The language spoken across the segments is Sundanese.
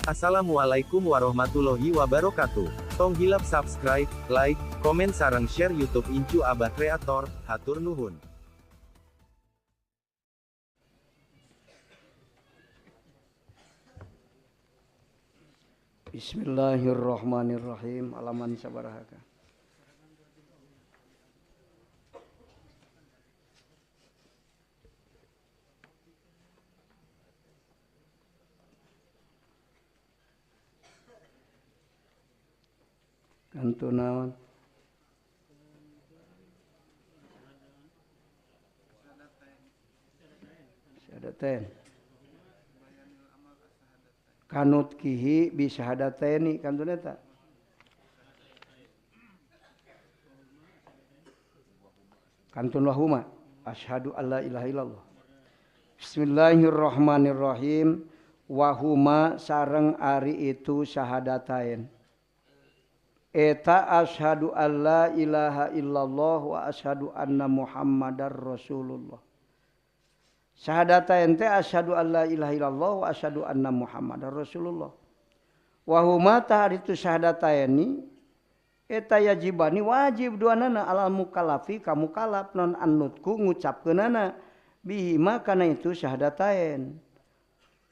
Assalamualaikum warahmatullahi wabarakatuh. Tong hilap subscribe, like, komen sareng share YouTube Incu Abah Kreator, hatur nuhun. Bismillahirrahmanirrahim. Halaman sabaraha? Kantu naon? Syahadatain. Kanut kihi bi syahadataini kantun eta. Kantun wahuma asyhadu alla ilaha illallah. Bismillahirrahmanirrahim. Wahuma sareng ari itu syahadatain. Eta asyhadu alla ilaha illallah wa asyhadu anna Muhammadar Rasulullah. Syahadatain teh asyhadu alla ilaha illallah wa asyhadu anna Muhammadar Rasulullah. Wa huma taharitu syahadataini eta yajibani wajib duanana alal mukallafi ka mukallaf non annutku ngucapkeunana bihima kana itu syahadatain.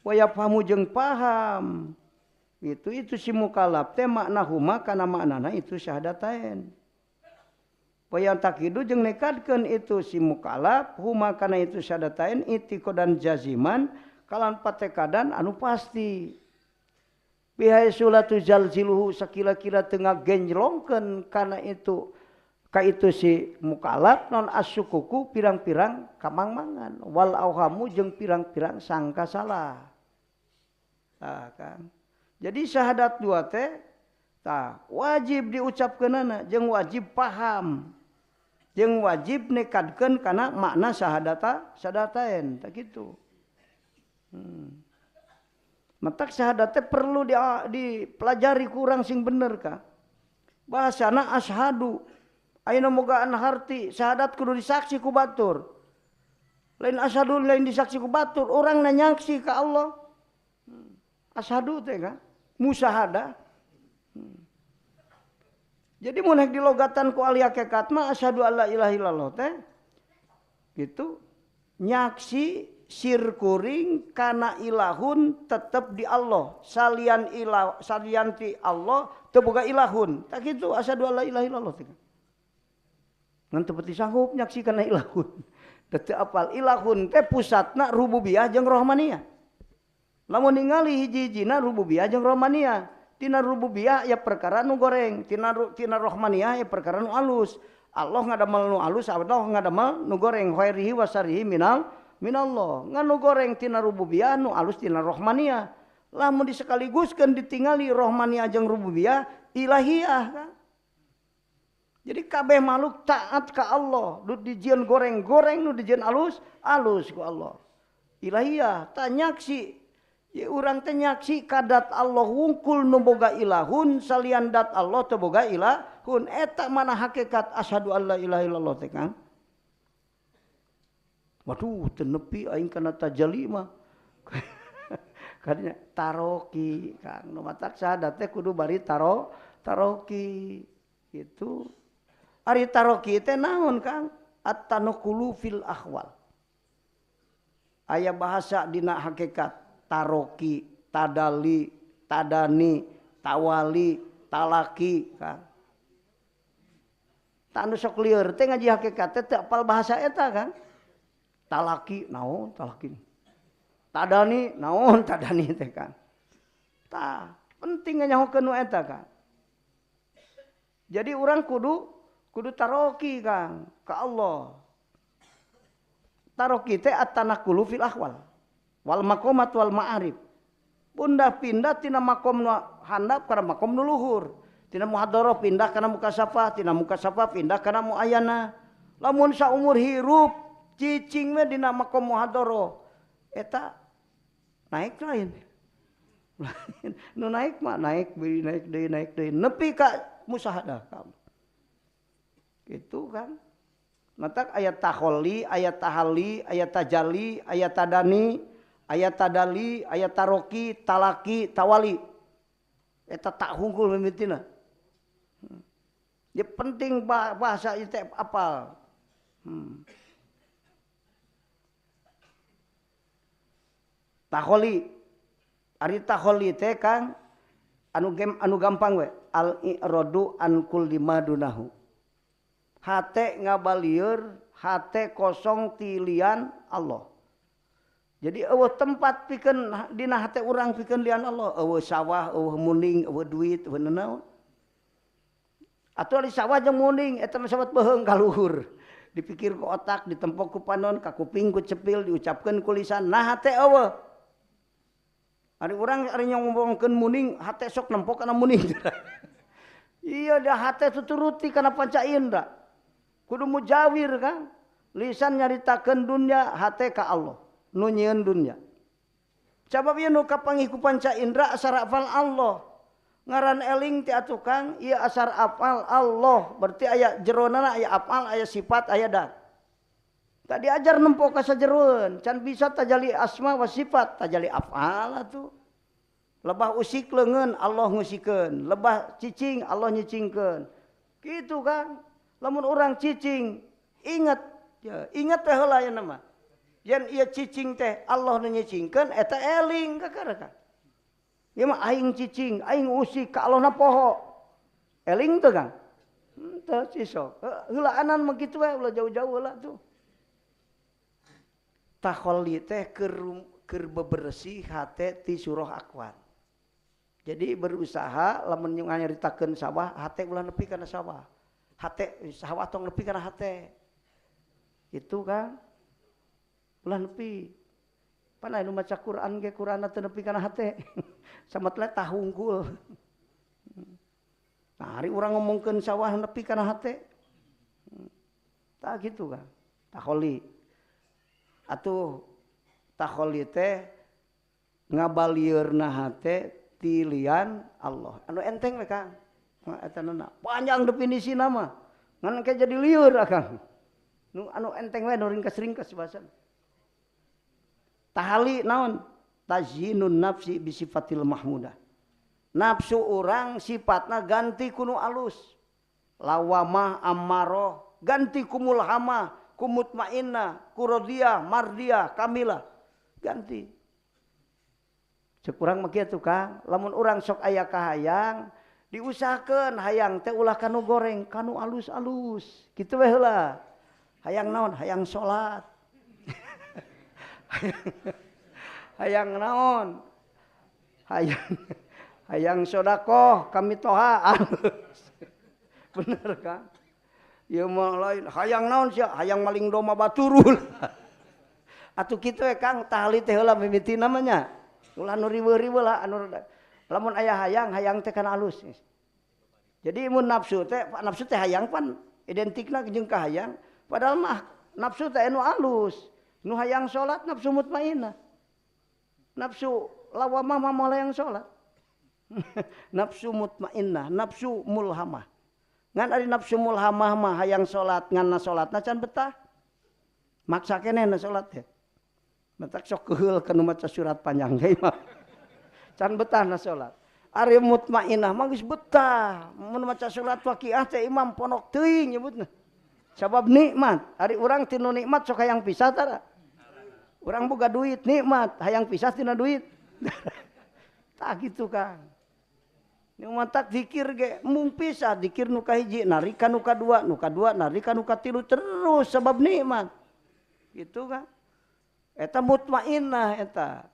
Wa yafhamu jeung paham. Itu si mukallaf teh makna huma kana maknana itu syahadatain. Wa takidu jeung nekadkeun itu si mukallaf huma kana itu syahadatain itikodan jaziman kalan patekadan anu pasti. Bihai sulatu zalziluhu sakila-kila teu ngagenjlongkeun kana itu ka itu si mukallaf non asyukuku pirang-pirang kamangmangan wal auhamu jeung pirang-pirang sangka salah. Tah kan. Jadi syahadat dua teh tah wajib diucapkeunana jeung wajib paham. Jeung wajib nekadkeun kana makna syahadata syahadatain tah kitu. Matak syahadat teh perlu dipelajari kurang sing bener ka. Bahasana asyhadu. Ayeuna mogaan harti syahadat kudu disaksi ku batur. Lain asyhadu lain disaksi ku batur, urang nanyaksi ka Allah. Asyhadu teh kan musyahadah. Jadi mun hek dilogatan ku ahli hakikat mah asyhadu alla ilaha illallah teh gitu nyaksi sirkuring kana ilahun tetep di Allah, salian ilah salian ti Allah teu boga ilahun. Tah kitu asyhadu alla ilaha illallah teh. Ngan teu peti sanggup nyaksi kana ilahun. Teu apal ilahun teh pusatna rububiyah jeung rahmaniyah. Lamun ningali hiji-hijina rububiyah jeung rahmaniyah. Tina rububiyah ya perkara nu goreng, tina rahmaniyah ya perkara nu alus. Allah ngadamel nu alus, Allah ngadamel nu goreng, khairihi wa syarrihi minal minallah. Ngan nu goreng tina rububiyah, nu alus tina rahmaniyah. Lamun disekaliguskeun ditingali rahmaniyah jeung rububiyah ilahiyah kan. Jadi kabeh makhluk taat ka Allah, nu dijieun goreng-goreng, nu dijieun alus, alus ku Allah. Ilahiyah tanyaksi ya urang teh nyaksi kadat Allah wungkul nu boga ilahun salian dat Allah teu boga ilahun eta mana hakikat asyhadu alla ilaha illallah teh Kang. Waduh teu nepi aing kana tajali mah. Kadinya taroki Kang, nu matak syahadat teh kudu bari taroki gitu. Ari taroki teh naon Kang? At-tanqulu fil ahwal. Aya bahasa dina hakikat taroki, tadali, tadani, tawali, talaki kan. Tah anu sok lieur teh ngaji hakikat teh teu apal bahasa eta kan. Talaki naon talaki. Tadani naon tadani teh kan. Tah penting nyahokeun nu eta kan. Jadi urang kudu taroki Kang ka Allah. Taroki teh at-tanaqulu fil ahwal. Wal maqamat wal ma'arif. Bunda pindah tina makom nu handap kana makom nu luhur. Tina muhadharah pindah kana mukasafah, tina mukasafah pindah kana muayana. Lamun saumur hirup cicing we dina makom muhadharah eta naik lain. Nu naik mah naik deui naik deui naik deui nepi ka musyahadah kamu. Gitu kan. Matak ayat takholi, ayat tahalli, ayat tajalli, ayat tadani, Aya tadali, aya taroki, talaki, tawali. Eta tak hungkul mimitina. Ya penting bahasa itu apal. Taholi. Ari taholi teh Kang anu game anu gampang we. Al i'radu an kulli ma dunahu. Hate ngabalieur, hate kosong tilian Allah. Jadi eueuh tempat pikeun dina hate urang pikeun lian Allah, eueuh sawah, eueuh muning, eueuh duit, eueuh nanaon. Atuh di sawah jeung muning eta mah sawat beuheung ka luhur. Dipikir ku otak, ditempok ku panon, ka kuping ku cepil, diucapkeun ku lisan, nah hate eueuh. Ari urang ari ngomongkeun muning, hate sok nempok kana muning. Iya dah hate tuturuti kana panca indra. Kudu mujawir kan. Lisan nyaritakeun dunya, hate ka Allah. Nu nyieun dunya. Sabab ieu nu kapanggih ku panca indra asar hafal Allah. Ngaran eling ti atuh Kang, ieu asar hafal Allah. Berarti aya jeronana, aya afal, aya sifat, aya dat. Tadi ajar nempo ka sajeroeun, can bisa tajali asma wa sifat, tajali afal atuh. Lebah usik leungeun Allah ngusikeun, lebah cicing Allah nyicingkeun. Kitu Kang. Lamun urang cicing, ingat ya, ingat teh heula aya mah. Yen ieu cicing teh Allah nu nyicingkeun eta eling kakara Kang. Ieu mah aing cicing, aing usik ka Allahna poho. Eling teu Kang? Henteu sisok. Heulaanan mah kitu we ulah jauh-jauh heula tuh. Takholi teh keur bebersih hate ti surah akwan. Jadi berusaha lamun nyaritakeun sawah, hate ulah nepi kana sawah. Hate sawah tong nepi kana hate. Itu kan ulah nepi. Pan anu maca Quran ge Quranna teu nepi kana hate. Samet le tahungkul. Nah, ari urang ngomongkeun sawah nepi kana hate. Tah kitu kan. Takholi. Atuh takholi teh ngabalieurna hate tilian Allah. Anu enteng we Kang. Eta nana panjang definisi nama. Ngan ke jadi liur akang. Nu anu enteng we nu ringkes-ringkes bahasan. Tahali naon? Tazyinun nafsi bisifatil mahmudah. Nafsu urang sifatna ganti ku nu alus. Lawamah ammaroh, ganti ku mulhamah, ku mutmainnah, ku rodiyah, mardiyah, kamilah, ganti. Cek urang mah kitu Kang, lamun urang sok aya kahayang, diusahakeun hayang teh ulah kanu goreng, kanu alus-alus. Kitu we heula. Hayang naon? Hayang salat. Hayang naon? Hayang sedekah kami toha alus. Bener Kang? Ieu mah lain hayang naon sia, hayang maling domba baturul. Atuh kitu we Kang, tahli teh heula mimiti namanya. Ulah nu riweuh-riweuh lah anu lamun aya hayang, hayang teh kana alus. Jadi mun nafsu teh hayang pan identikna jeung ka hayang, padahal mah nafsu teh anu alus. Nu hayang salat nafsu mutmainnah. Nafsu lawamah mah moal hayang salat. Nafsu mutmainnah, nafsu mulhamah. Ngan ari nafsu mulhamah mah hayang salat ngan na salatna can betah. Maksa keneh na salat teh. Matak sok keheul kana maca surat panjang ge mah. Can betah na salat. Ari mutmainnah mah geus betah. Mun maca surat Waqiah teh imam ponok teuing nyebutna. Sabab nikmat. Ari urang tinu nikmat sok hayang pisah tara. Urang boga duit nikmat, hayang pisah tina duit. Tah kitu Kang. Nu matak zikir ge mung pisah zikir nu kahiji narika nu kadua, nu kadua narika nu katilu terus sebab nikmat. Gitu kan. Eta mutmainnah eta.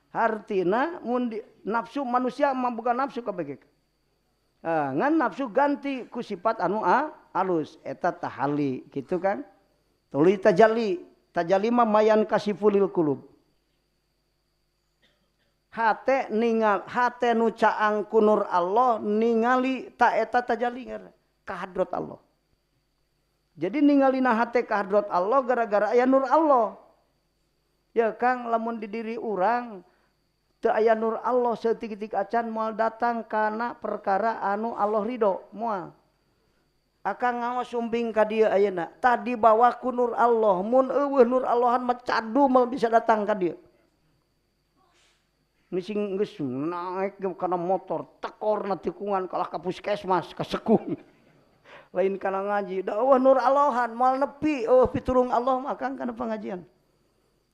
Hartina mun nafsu manusia mah bukan nafsu kabeh. Ngan nafsu ganti ku sifat anu alus eta tahali gitu kan. Tuluy tajalli, tajalli mah mayan kasifulil qulub. Hate ningal, hate nu caang ku nur Allah ningali ta eta tajalli ka hadrat Allah. Jadi ningalina hate ka hadrat Allah gara-gara aya nur Allah. Ya Kang, lamun di diri urang teu aya nur Allah saeutik-itik acan moal datang kana perkara anu Allah ridho, moal. Akang ngaos sumbing ka dieu ayeuna, tadi bawa ku nur Allah, mun eueuh nur Allahan mah cadu moal bisa datang ka dieu. Nising geus naik kana motor, tekorna tikungan kalah ka puskesmas, ka sekung. Lain kana ngaji, da eueuh nur Allahan moal nepi eueuh pitulung Allah mah Kang kana pengajian.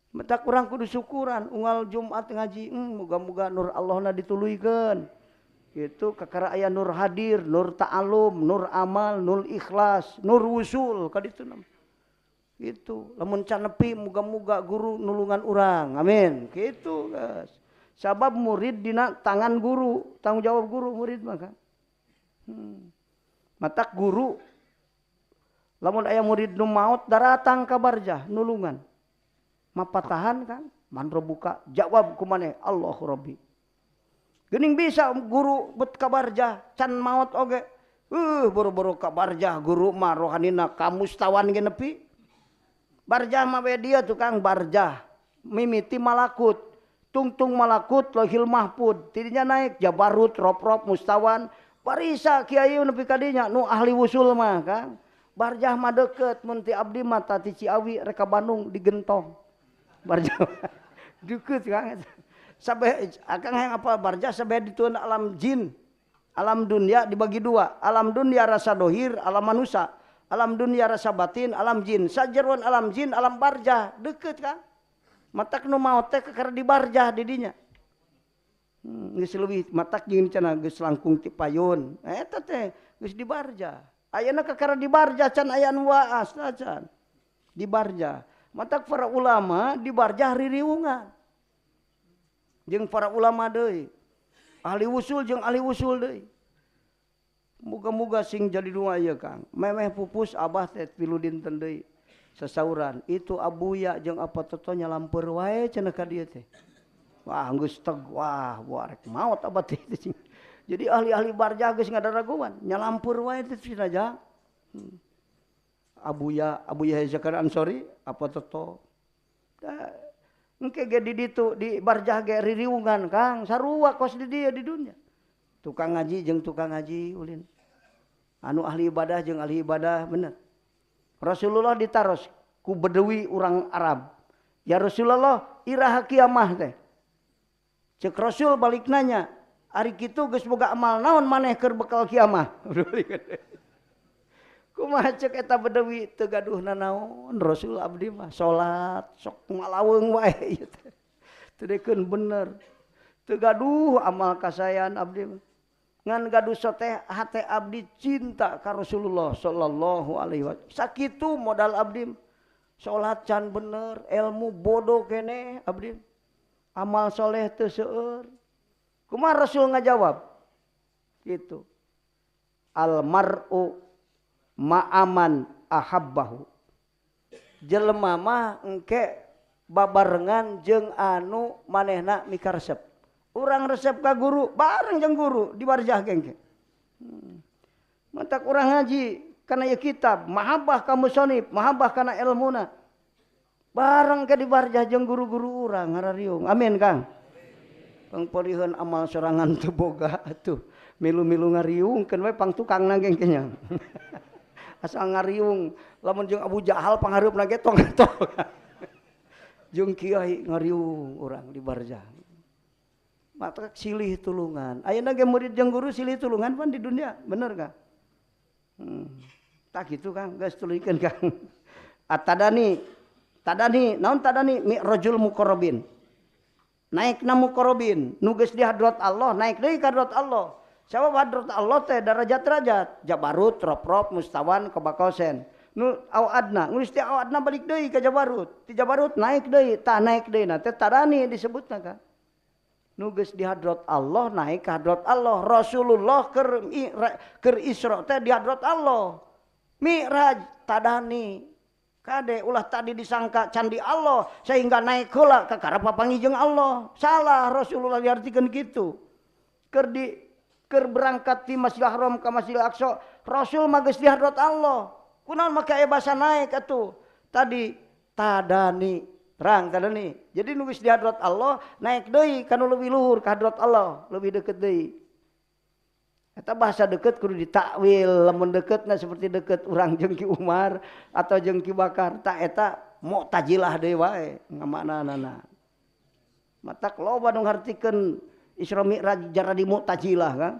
Matak urang kudu syukuran unggal Jumat ngaji, muga-muga nur Allahna dituluykeun. Gitu kakara aya nur hadir, nur ta'alum, nur amal, nur ikhlas, nur wusul kaditu nama. Gitu, lamun can nepi muga-muga guru nulungan urang. Amin. Gitu, guys. Sabab murid dina tangan guru, tanggung jawab guru murid maka. Matak guru lamun aya murid nu maot daratang ka barjah nulungan. Mapatahan kan, mandro buka, jawab ku maneh Allahu Rabbi. Geuning bisa guru bet ka barjah can maot oge. Boro-boro ka barjah guru mah rohanina kamustawan ge nepi. Barjah mah we dia tukang barjah mimiti malakut. Tungtung malakut lohil mahfud tidinya naik jabarut roprop mustawan barisa kiai nepi ka dinya nu ahli wusul mah Kang. Barjah mah deukeut mun ti abdi mah ti Ciawi rek ka Bandung digentong. Barjah deukeut Kang. Sampai akang hayang apal barjah sampai dituan alam jin. Alam dunia dibagi dua, alam dunia rasa dohir, alam manusia, alam dunia rasa batin, alam jin. Sajeroan alam jin, alam barjah deukeut Kang. Matak nu maot teh kakara di barjah di dinya. Geus leuwih matak jeung cenah geus langkung ti payun. Eta teh geus di barjah. Ayeuna kakara di barjah can aya nu waas can. Di barjah. Matak para ulama di barjah ririungan. Jeung para ulama deui. Ahli wusul jeung ahli wusul deui. Muga-muga sing jadi nu aya Kang. Memeh pupus abah teh 3 dinten deui. Sasauran itu abuya jeung apa toto nyalamper wae cenah ka dieu teh. Wah geus teg wah rek maot abah teh. Jadi ahli-ahli barjah geus ngadaraguan nyalampur wae teh cenah ja. Abuya Abuya Zakar Ansori apa toto. Da engke ge di ditu di barjah ge ririungan Kang sarua kos di dieu di dunya. Tukang ngaji jeung tukang ngaji ulin. Anu ahli ibadah jeung ahli ibadah bener. Rasulullah ditaros ku bedewi urang Arab. Ya Rasulullah, iraha kiamah teh. Cek Rasul balik nanya, ari kitu geus boga amal naon maneh keur bekal kiamah? Kumaha cek eta bedewi teu gaduh nanaon Rasul abdi mah salat sok ngalaweung wae ieu teh. Teu dekeun bener. Teu gaduh amal kasayan abdi mah. Ngan gaduh soteh hate abdi cinta ka Rasulullah sallallahu alaihi wasallam. Sakitu modal abdi. Salat can bener, ilmu bodoh keneh abdi. Amal soleh teu seueur. Kumaha Rasul ngajawab? Gitu. Al mar'u ma'aman ahabbahu. Jelema mah engke babarengan jeung anu manehna mikaresep. Urang resep ka guru, bareng jeung guru di barjah gengke. Matak urang ngaji kana ieu kitab, mahabbah ka musonib, mahabbah kana ilmuna. Bareng ke di barjah jeung guru-guru urang ngarariung. Amin Kang. Pangpoliheun amal sorangan teu boga atuh. Milu-milu ngariungkeun we pang tukangna gengke nya. Asal ngariung, lamun jeung Abu Jahal panghareupna ge tong tong. Jeung kiai ngariung urang di barjah. Maka silih tulungan. Ayeuna ge murid jeung guru silih tulungan pan di dunia, bener kah? Tak gitu Kang, geus tuluykeun Kang. Atadani, tadani, naon tadani? Mi'rajul muqarrabin. Naikna muqarrabin, nu geus di hadrat Allah, naik deui ka hadrat Allah. Sabab hadrat Allah teh darajat-derajat, jabarut, roprop, mustawan, kebakosen. Nu awadna, geus ti awadna balik deui ka jabarut. Ti jabarut naik deui, tah naik deui na teh tadani disebutna Kang. Nu geus di hadrat Allah naik ka hadrat Allah. Rasulullah keur Isra teh di hadrat Allah. Mi'raj tadani. Kade ulah tadi disangka candi Allah sehingga naik heula ka karep papanggih jeung Allah. Salah Rasulullah diartikeun kitu. Keur berangkat ti Masjidil Haram ka Masjidil Aqsa, Rasul mah geus di hadrat Allah. Kunaon make aya basa naik atuh? Tadi tadani. Terang tadani. Jadi nu geus di hadrat Allah naik deui ka nu leuwih luhur ka hadrat Allah, leuwih deukeut deui. Eta bahasa deukeut kudu ditakwil, lamun deukeutna seperti deukeut urang jeung Ki Umar atau jeung Ki Bakar, ta eta mu'tazilah deui wae ngamaknanana. Matak loba nu ngartikeun Isra Mi'raj jaradi Mu'tazilah kan.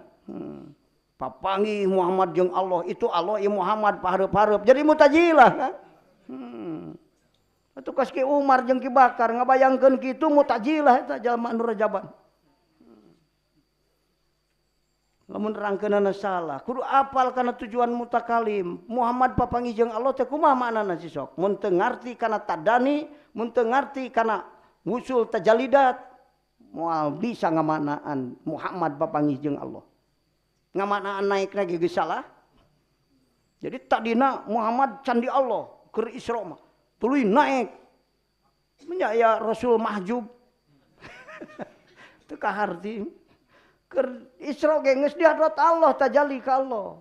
Papanggih Muhammad jeung Allah itu Allah ieu Muhammad pahareup-hareup jadi Mu'tazilah kan. Atuh kos Ki Umar jeung Ki Bakar ngabayangkeun kitu Mu'tazilah eta jalma anu rajaban. Lamun rangkeunana salah, kudu apal kana tujuan mutakalim. Muhammad papanggih jeung Allah teh kumaha maknana si sok? Mun teu ngarti kana tadani, mun teu ngarti kana wusul tajalidat, moal bisa ngamaknaan Muhammad papanggih jeung Allah. Ngamaknaan naik lagi geus salah. Jadi tadina Muhammad candi Allah keur Isra mah. Tuluy naik. Nya ya Rasul mahjub. Teu kaharti. Keur Isra ge geus di hadrat Allah tajalli ka Allah.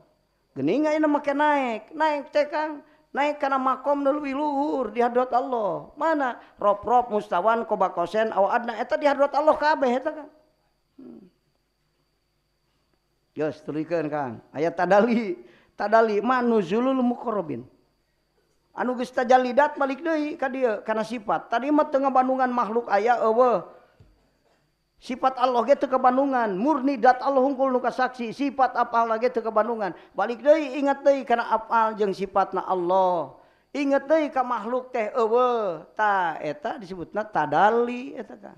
Geuning ayeuna make naik, naik teh Kang, naik kana makom nu leuwih luhur di hadrat Allah. Mana? Rob-rob mustawan kobakosen aw adna eta di hadrat Allah kabeh eta Kang. Geus tuluykeun Kang. Aya tadali, tadali manuzulul muqarrabin. Anu geus tajalidat balik deui ka dieu kana sifat. Tadi mah teu ngabandungan makhluk aya eueuh. Sifat Allah ge teu kabandungan, murni dat Allah hungkul nu kasaksi, sifat apal ge teu kabandungan. Balik deui ingat deui kana apal jeung sifatna Allah. Ingat deui ka makhluk teh eueuh. Tah eta disebutna tadali eta kan.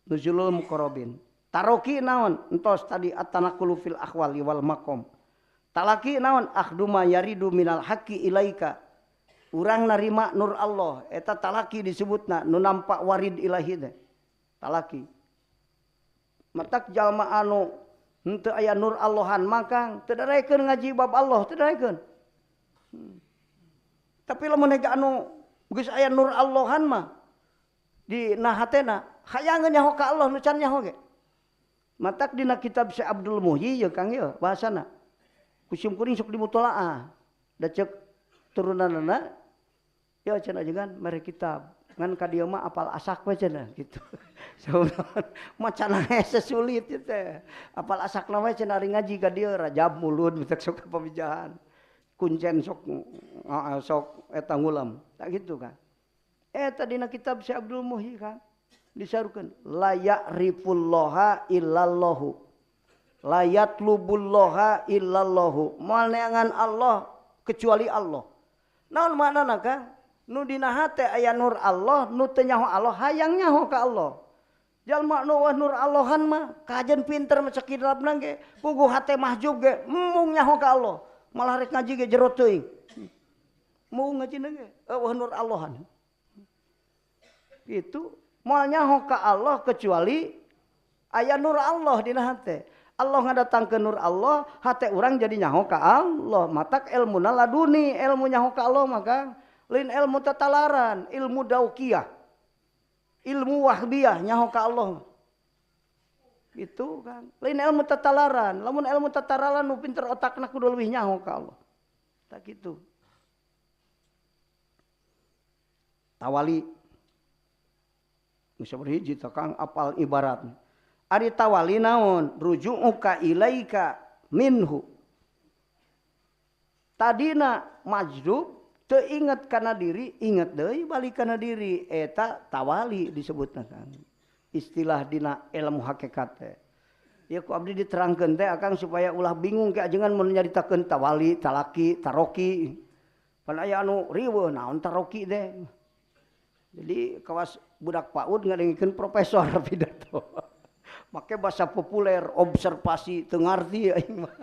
Nuzulul muqarrabin. Taroki naon? Entos tadi at-tanaqulu fil ahwali wal maqam. Talaki naon? Akhduma yaridu minal haqqi ilaika. Urang narima nur Allah, eta talaki disebutna nu nampak warid ilahi teh. Talaki. Matak jalma anu henteu aya nur Allahan makang teu daraekeun ngaji bab Allah, teu daraekeun. Tapi lamun hega anu geus aya nur Allahan mah di na hatena hayangeun nyaho ka Allah nu can nyaho ge. Matak dina kitab Syekh Abdul Muhyi ye Kang ye bahasana. Kusim kuring sok dimutolaah. Da ceuk turunanana ya cenah jeung mere kitab ngan ka dieu mah apal asak we cenah gitu. Saurang macana hese sulit ieu teh. Apal asakna we cenah ari ngaji ka dieu rajab mulud mitak sok pamijahan. Kuncen sok sok eta ngulam. Tak gitu kan. Eta dina kitab Syekh Abdul Muhyi kan disarukeun la ya'rifullaha illallahu. La yatlubullaha illallahu. Moal neangan Allah kecuali Allah. Naon maknana Kang? Nu dina hate aya nur Allah, nu teu nyaho Allah hayang nyaho ka Allah. Jalma nu wah nur Allahan mah kajen pinter mah sakidapna ge, puguh hate mahjub ge embung nyaho ka Allah. Malah rek ngaji ge jero teuing. Embung ngajina ge eueuh nur Allahan. Gitu, moal nyaho ka Allah kecuali aya nur Allah dina hate. Allah ngadatangkeun nur Allah, hate urang jadi nyaho ka Allah. Matak ilmuna laduni, ilmu nyaho ka Allah maka lain ilmu tatalaran, ilmu daukiyah, ilmu wahbiyah nyaho ka Allah. Gitu kan. Lain ilmu tatalaran, lamun ilmu tatalaran nu pinter otakna kudu leuwih nyaho ka Allah. Tak gitu. Tawali geus hiji teh Kang apal ibarat. Ari tawali naon? Ruju'uka ilaika minhu. Tadina majdub teu inget kana diri, inget deui balik kana diri, eta tawali disebutna kan. Istilah dina ilmu hakikat teh. Ya ku abdi diterangkeun teh akang supaya ulah bingung ke ajengan mun nyaritakeun tawali, talaki, taroki. Pan aya anu riweuh naon taroki teh. Jadi kawas budak PAUD ngadengikeun profesor pidato. Make bahasa populer, observasi teu ngarti aing mah.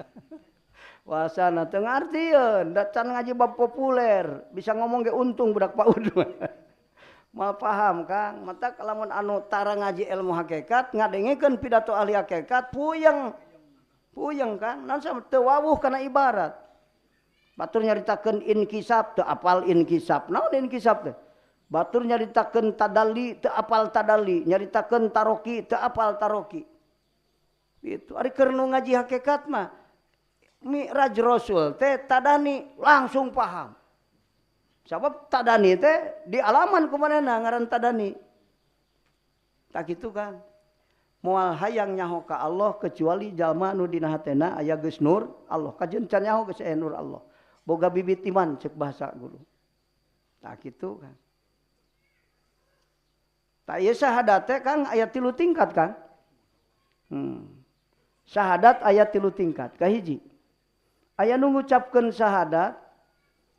Bahasana teu ngartieun, da can ngaji bab populer, bisa ngomong ge untung budak PAUD mah. Moal paham Kang, matak lamun anu tara ngaji ilmu hakikat ngadengekeun pidato ahli hakikat puyeng. Puyeng Kang, naon sama teu wawuh kana ibarat. Batur nyaritakeun inkisab teu apal inkisab. Naon inkisab teh? Batur nyaritakeun tadali teu apal tadali, nyaritakeun taroki teu apal taroki. Gitu. Ari keur nu ngaji hakikat mah Mi'raj Rasul teh tadani langsung paham. Sabab tadani teh di alaman kumanehna ngaran tadani. Tak kitu kan. Moal hayang nyaho ka Allah kecuali jalma nu dina hatena aya geus nur Allah. Kajeun can nyaho geus aya nur Allah. Boga bibit iman cek bahasa guru. Tak kitu kan. Tah ieu syahadat teh Kang aya 3 tingkat Kang. Syahadat aya 3 tingkat. Kahiji, aya nu ngucapkeun syahadat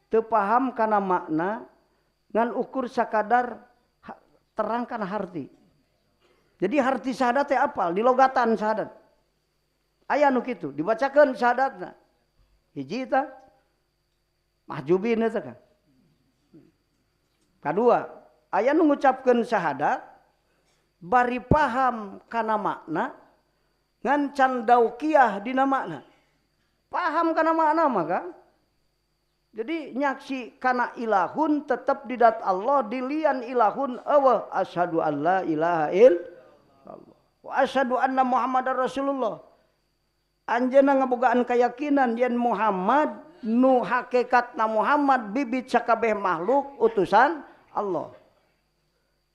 teu paham kana makna ngan ukur sakadar terang kana harti. Jadi harti syahadat teh apal di logatan syahadat. Aya nu kitu dibacakeun syahadatna. Hiji tah mahjubin eta kan. Kadua, aya nu ngucapkeun syahadat bari paham kana makna ngan can daukiah dina makna. Paham kana makna mah kan. Jadi nyaksi kana ilahun tetep di dat Allah, dilian ilahun eueuh asyhadu alla ilaha illallah wa asyhadu anna Muhammadar Rasulullah. Anjeunna ngabogaan keyakinan yen Muhammad nu hakikatna Muhammad bibit sakabeh makhluk utusan Allah.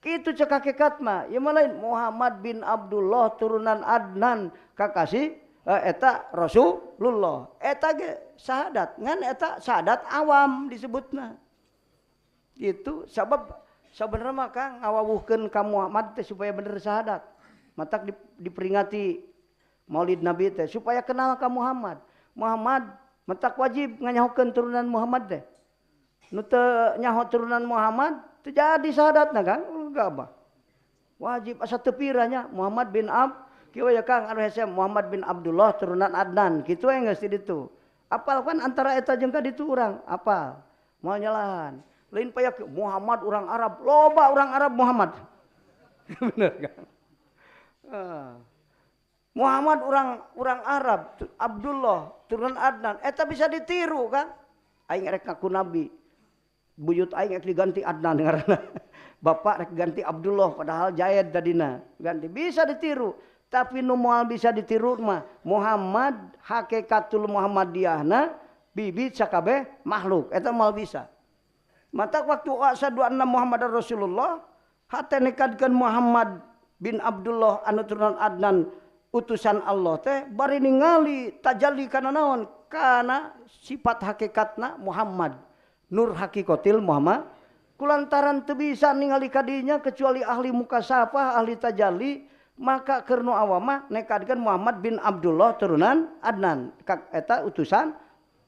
Kitu cek hakikat mah, ieu mah lain Muhammad bin Abdullah turunan Adnan kakasih eta Rasulullah. Eta ge syahadat, ngan eta syahadat awam disebutna. Gitu, sabab sabenerna mah Kang ngawawuhkeun ka Muhammad teh supaya bener syahadat. Matak diperingati Maulid Nabi teh supaya kenal ka Muhammad. Muhammad matak wajib nganyahokeun turunan Muhammad teh. Nu teu nyaho turunan Muhammad teu jadi syahadatna Kang. Enggak bah. Wajib asa teu piranya Muhammad bin Ab kieu ya Kang anu hese Muhammad bin Abdullah turunan Adnan kitu we geus di ditu. Apal kan antara eta jeung ka ditu urang apal. Moal nyalahan. Lain payak Muhammad urang Arab, loba urang Arab Muhammad. Bener kan? Muhammad orang Arab, Abdullah turunan Adnan eta bisa ditiru kan? Aing rek ngaku nabi. Buyut aing rek diganti Adnan ngaranna. Bapak rek ganti Abdullah padahal Jaid tadina. Ganti bisa ditiru. Tapi nu moal bisa ditiru mah Muhammad hakikatul Muhammadiyahna bibit sakabeh makhluk eta moal bisa. Mata waktu asyhadu anna Muhammadar Rasulullah hate nekadkeun Muhammad bin Abdullah anu turunan Adnan utusan Allah teh bari ningali tajalli kana naon kana sifat hakikatna Muhammad nur hakikatil Muhammad kulantaran teu bisa ningali kadinya kecuali ahli mukasafah ahli tajalli maka keur nu awam mah nekadkeun Muhammad bin Abdullah turunan Adnan eta utusan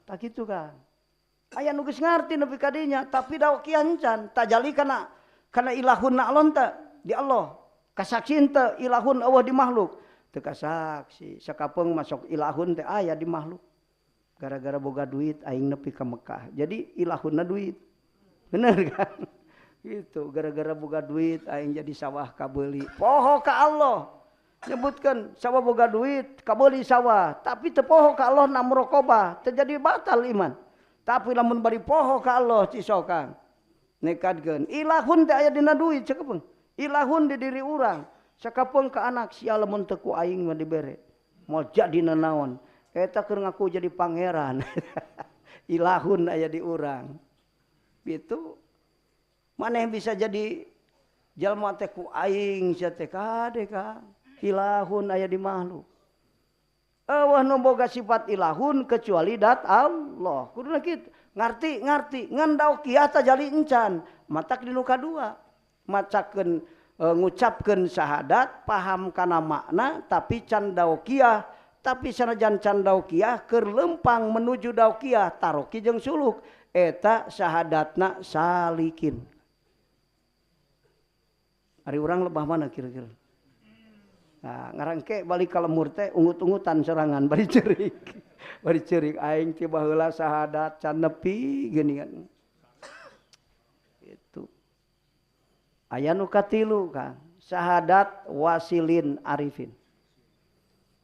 tak kitu kan. Aya nu geus ngarti nepi ka dinya tapi daokian can tajalli kana ilahun alon teh di Allah kasaksi teh ilahun eueuh di makhluk teu kasaksi sakapeung masuk ilahun teh aya di makhluk gara-gara boga duit aing nepi ka Mekah jadi ilahunna duit bener kan. Gitu gara-gara boga duit aing jadi sawah kabeuli poho ka Allah nyebutkeun sawah boga duit kabeuli sawah tapi teu poho ka Allah na muraqabah teu jadi batal iman. Tapi lamun bari poho ka Allah cisokan nekadkeun ilahun teh aya dina duit cekeupeung ilahun di diri urang sakapeung ka anak sia lamun teu ku aing mah dibere moal jadi nanaon eta keur ngaku jadi pangeran. Ilahun aya di urang gitu. Maneh bisa jadi jalma teh ku aing sia teh kade ka ilahun aya di makhluk. Eueuh nu boga sifat ilahun kecuali dat Allah. Kuduna kitu. Ngarti ngan daukiah tajali encan. Matak di nu kadua. Macakeun ngucapkeun syahadat paham kana makna tapi can daukiah, tapi sanajan can daukiah keur lempang menuju daukiah taroki jeung suluk eta syahadatna salikin. Ari urang lebah mana kira-kira? Nah, ngarangke balik ka lemur teh ungut-ungutan sorangan bari cerik. Bari cerik aing ti baheula syahadat can nepi geuningan. Itu. Aya nu katilu Kang, syahadat wasilin arifin.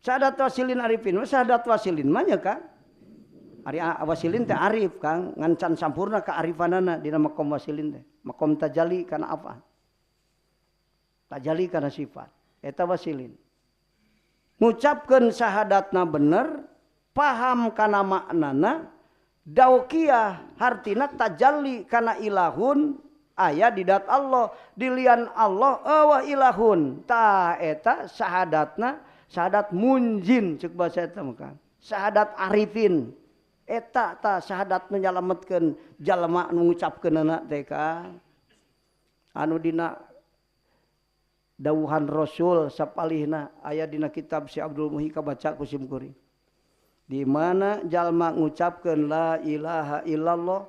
Syahadat wasilin arifin, syahadat wasilin mah nya Kang. Ari wasilin teh arif Kang, ngan can sampurna kaarifanana dina makom wasilin teh. Makom tajalli kana apa? Tajalli kana sifat. Eta wasilin. Ngucapkeun syahadatna bener, paham kana maknana, daukiah hartina tajalli kana ilahun aya di dat Allah, dilian Allah eueuh ilahun. Tah eta syahadatna syahadat munjin ceuk bahasa eta mah Kang. Syahadat arifin. Eta tah syahadat nu nyalametkeun jalma nu ngucapkeunana teh Kang. Anu dina Dawuhan Rasul sapalihna aya dina kitab si Abdul Muhyi kabaca ku sim kuring. Di mana jalma ngucapkeun la ilaha illallah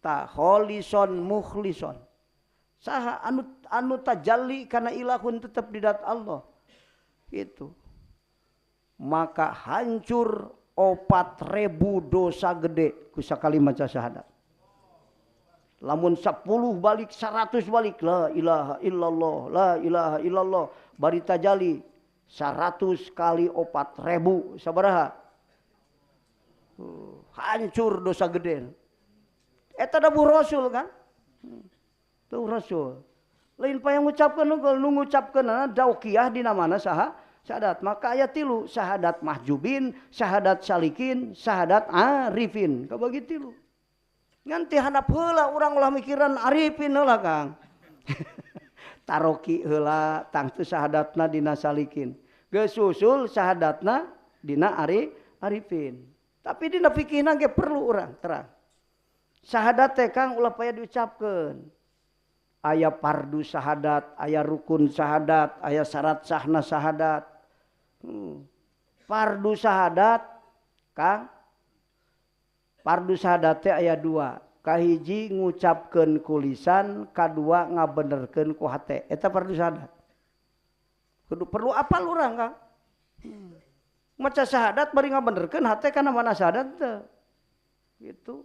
ta kholison mukhlison. Saha anu tajalli kana ilahun tetep di dat Allah. Gitu. Maka hancur 4.000 dosa gede ku sakali maca syahadat. Lamun 10 balik 100 balik la ilaha illallah la ilaha illallah bari tajali 100 kali 4.000 sabaraha? Hancur dosa gede. Eta dawuh Rasul kan? Tuh Rasul. Lain pa yang ngucapkeun nu ngucapkeun daukiah dina mana saha? Syahadat. Maka aya tilu, syahadat mahjubin, syahadat salikin, syahadat arifin. Kabagi tilu. Ngan ti handap heula urang ulah mikiran arifin heula Kang. Taroki heula tangtu syahadatna dina salikin. Geus susul syahadatna dina arifin. Tapi dina fikihna ge perlu urang terang. Syahadat teh Kang ulah paya diucapkeun. Aya fardu syahadat, aya rukun syahadat, aya syarat sahna syahadat. Fardu syahadat Kang, fardu syahadat teh aya dua. Kahiji ngucapkeun ku lisan, kadua ngabenerkeun ku hate. Eta fardu syahadat. Kudu perlu apal urang Kang. Maca syahadat bari ngabenerkeun hate kana mana syahadat teh. Gitu.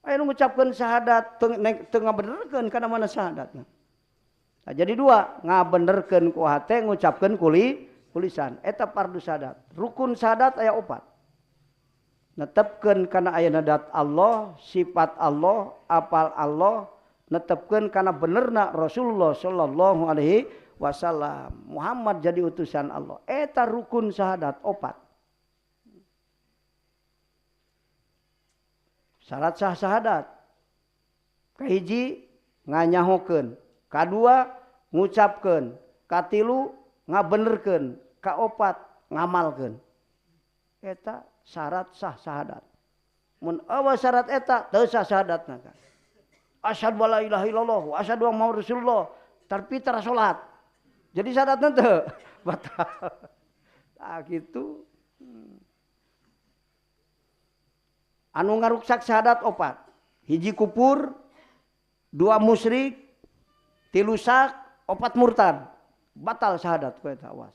Aya nu ngucapkeun syahadat teu ngabenerkeun kana mana syahadatna. Nah, jadi dua, ngabenerkeun ku hate, ngucapkeun ku lisan. Eta fardu syahadat. Rukun syahadat aya opat. Netepkeun kana ayana dat Allah, sifat Allah, apal Allah, netepkeun kana benerna Rasulullah sallallahu alaihi wasallam. Muhammad jadi utusan Allah. Eta rukun syahadat opat. Syarat sah syahadat. Kahiji nganyahokeun, kadua ngucapkeun, katilu ngabenerkeun, kaopat ngamalkeun. Eta syarat sah syahadat. Mun eueuh syarat eta teu sah syahadatna kan. Asyhadu alla ilaha illallah wa asyhadu anna muhammadar rasulullah, tapi tara salat. Jadi syahadatna teu batal. Tah kitu. Anu ngaruksak syahadat opat. Hiji kupur, dua musyrik, tilu sak, opat murtad. Batal syahadat ku eta awas.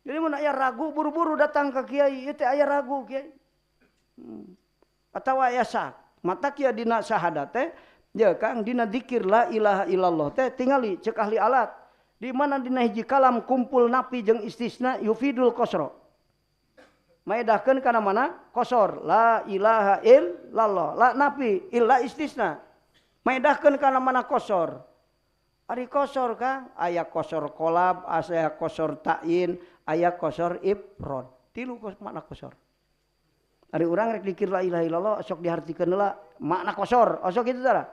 Jadi mun aya ragu buru-buru datang ke kiai, ieu teh aya ragu kiai. Atawa aya sak. Mata kieu dina syahadat teh, ya Kang dina dzikir la ilaha illallah teh tingali ceuk ahli alat. Di mana dina hiji kalam kumpul napi jeung istisna yufidul qasra. Maedahkeun kana mana? Kosor. La ilaha illallah. La napi illa istisna. Maedahkeun kana mana kosor. Ari kosor Kang, aya kosor kolab, aya kosor ta'yin, aya kosor ifrad. Tilu makna kosor. Ari urang rek dikir la ilaha illallah sok dihartikeun heula makna kosor, osok kitu tara.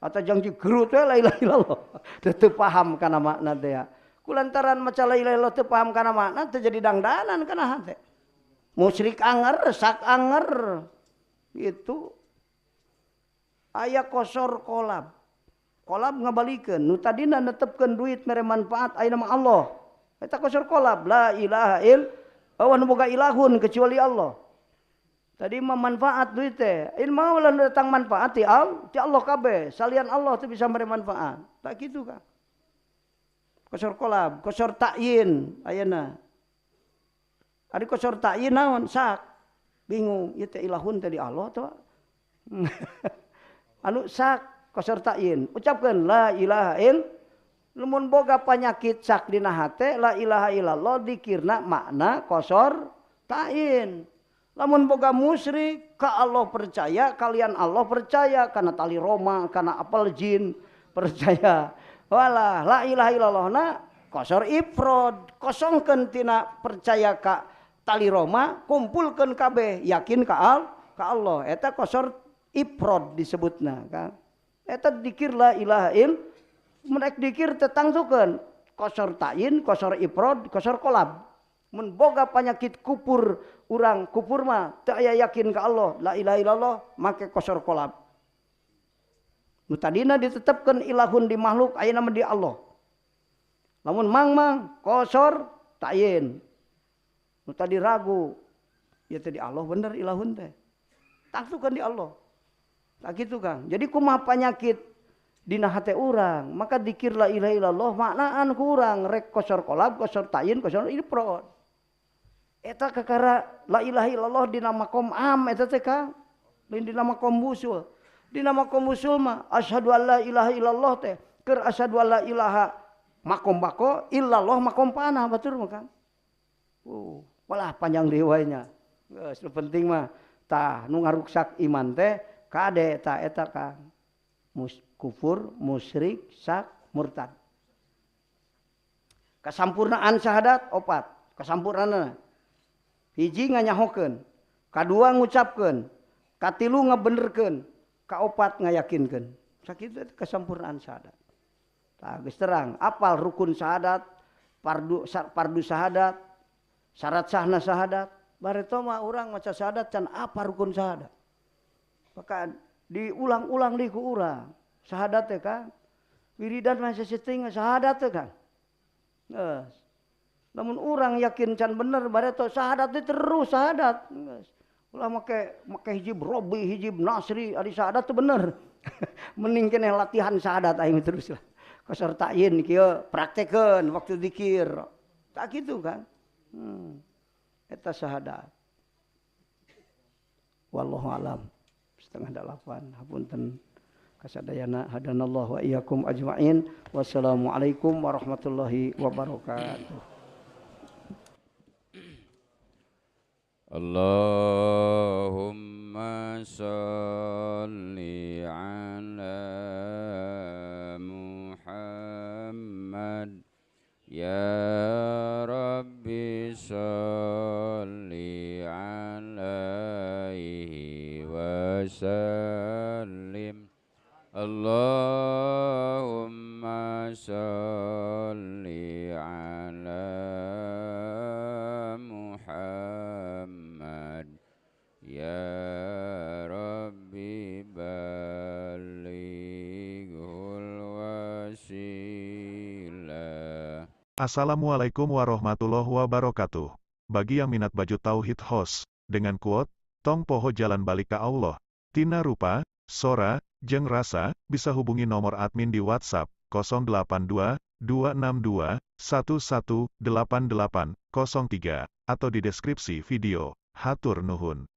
Atau jang gerut we la ilaha illallah. Teu paham kana makna teh. Kulantaran maca la ilaha illallah teu paham kana makna teu jadi dangdanan kana hate. Musyrik anger, sak anger. Gitu. Aya kosor kolab. Kolab ngabalikeun, nu tadina netepkeun duit mere manfaat aya nama Allah. Eta kosor kolab, la ilaha illallah, nu boga ilahun kecuali Allah. Tadi mah manfaat duit teh, in mah ulah datang manfaat ti Allah kabeh, salian Allah teu bisa mere manfaat. Tak kitu Kang. Kosor kolab, kosor ta'yin ayeuna. Ari kosor ta'yin naon? Sak. Bingung, ieu teh ilahun teh di Allah teh. Anu sak kosor ta'yin, ucapkeun la ilaha il. Lamun boga panyakit sak dina hate la ilaha illallah dikirna makna kosor ta'yin. Lamun boga musyrik ka Allah percaya, kalian Allah percaya kana tali Roma, kana apel jin percaya. Walah la ilaha illallah na kosor ifrad, kosongkeun tina percaya ka tali Roma, kumpulkeun kabeh yakin ka Allah. Eta kosor ifrad disebutna kan. Eta dikir la ilaha il, merek dikir tetangtukeun kosor ta'yin, kosor ifrad, kosor kolab. Mun boga panyakit kupur urang kupur mah teu aya yakin ka Allah, la ilaha illallah make kosor kolab. Nu tadina ditetepkeun ilahun di makhluk ayeuna mah di Allah. Lamun mang-mang kosor ta'yin. Nu tadi ragu, ya tadi Allah bener ilahun teh. Taktukan di Allah. Tak gitu Kang. Jadi kumaha panyakit dina hate urang, maka dikir la ilaha illallah maknaan ku urang rek kosor kolab, kosor ta'yin, kosor ini pro. Eta kakara la ilaha illallah dina makom am eta teh Kang. Lain dina makom wusul. Dina makom wusul mah asyhadu alla ilaha illallah teh keur asyhadu alla ilaha makom bako illallah makom panah batur mah Kang. Walah panjang deui wae nya. Geus nu penting mah tah nu ngaruksak iman teh kade tah eta Kang. Kufur, musyrik, sak, murtad. Kasampurnaan syahadat opat, kasampurnaanna. Hiji nganyahokeun, kadua ngucapkeun, katilu ngabenerkeun, kaopat ngayakinkeun. Sakitu kasampurnaan syahadat. Tah geus terang, apal rukun syahadat, fardu syahadat, syarat sahna syahadat. Bareto mah urang maca syahadat can apa rukun syahadat. Maka diulang-ulang deui ku urang. Syahadat teh Kang. Wiridan mah seseuting syahadat teh Kang. Geus. Lamun urang yakin can bener bareto syahadat teh terus syahadat. Geus. Ulah make hijib Robi, hijib Nasri, ari syahadat teh bener. Mending keneh latihan syahadat aing terus lah. Kosor ta'yin kieu praktekeun waktu zikir. Tak gitu kan. Eta syahadat. Wallahu alam. 7:30 hapunten kasadayana hadanallahu wa iyyakum ajmain. Wassalamualaikum warahmatullahi wabarakatuh. Allahumma sholli ala Muhammad ya Rabbi sholli alaihi wasallim. Allahumma sholli ala Muhammad ya Rabbi balighul wasilah. Assalamualaikum warahmatullahi wabarakatuh. Bagi yang minat baju Tauhid Host, dengan quote, Tong poho jalan balik ke Allah, tina rupa, sora, jeng rasa, bisa hubungi nomor admin di WhatsApp, 082 262 11 88 03, atau di deskripsi video. Hatur nuhun.